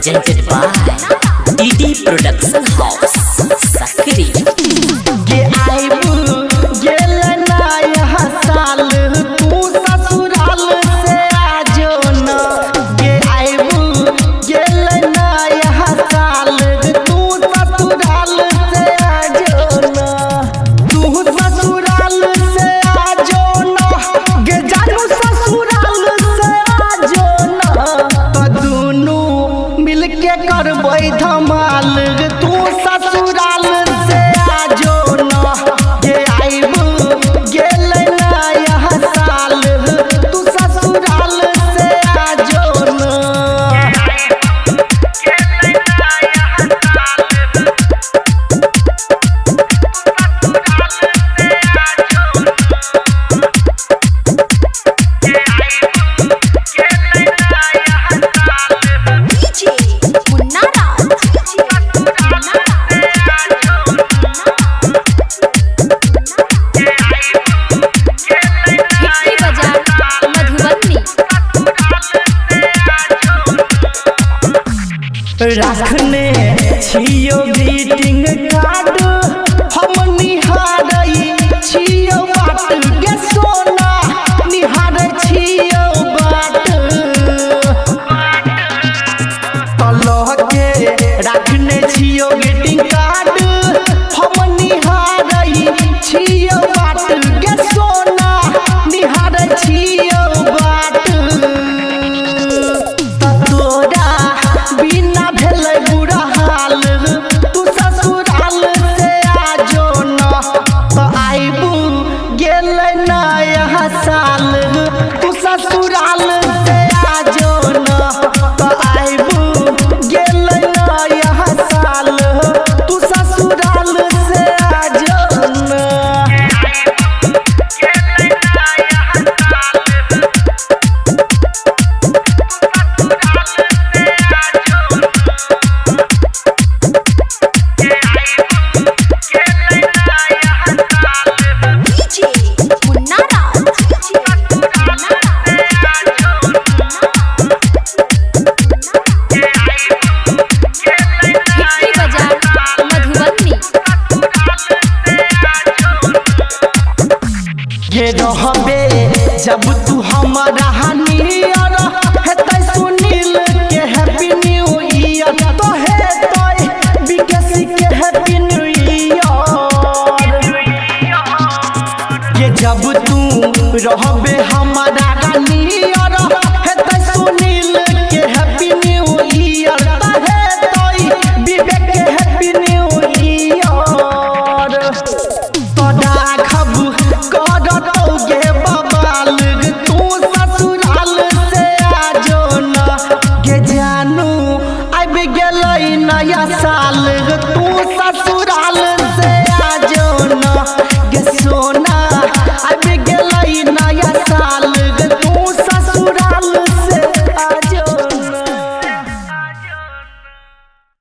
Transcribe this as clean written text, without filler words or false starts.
Presented by DD Production House, Sakri. गे आइबू गेल नया साल तू ससुराल से आजो न। गे आइबू गेल नया साल तू ससुराल से आजो न। तू ससुराल से आजो न, गे जानू ससुराल से आजो न। त दुनू मिलके करबै धमाल तू ससुराल से आजो न। गे आइबू गेल नया साल तू ससुराल से आजो न। DJ Munna Raj. DJ Munna Raj. Hitri Bazar, Madhubani. रखने छियो ग्रीटिंग कार्ड हम निहारै छियो बाट गे सोना निहारै छियो बाट। तलह के रखने छियो ग्रीटिंग कार्ड हम निहारै छियो बाट गे सोना निहारै छियो बाट। त तोरा बिना भेलै बुरा हाल तू ससुराल से आजो न। त आइबू गेलै नया साल तू ससुराल से आजो न। त आइबू गेलै नया साल तू ससुराल से आजो न। DJ Munna Raj. DJ Munna Raj. Hitri Bazar, Madhubani. गे रहबे जब तू हमारा नियर हेतै सुनील के हैप्पी न्यू ईयर। तो हेतै विकेसी के हैप्पी न्यू ईयर। गे जब तू रहबे हमारा नियर हेतै सुनील के हैप्पी न्यू ईयर। तो हेतै विवेक के हैप्पी न्यू ईयर। तो राखब करतौ गे बबाल तू ससुराल से आजो न। गे जानू आबि गेलै नया साल तू ससुराल से आजो न। गे सोना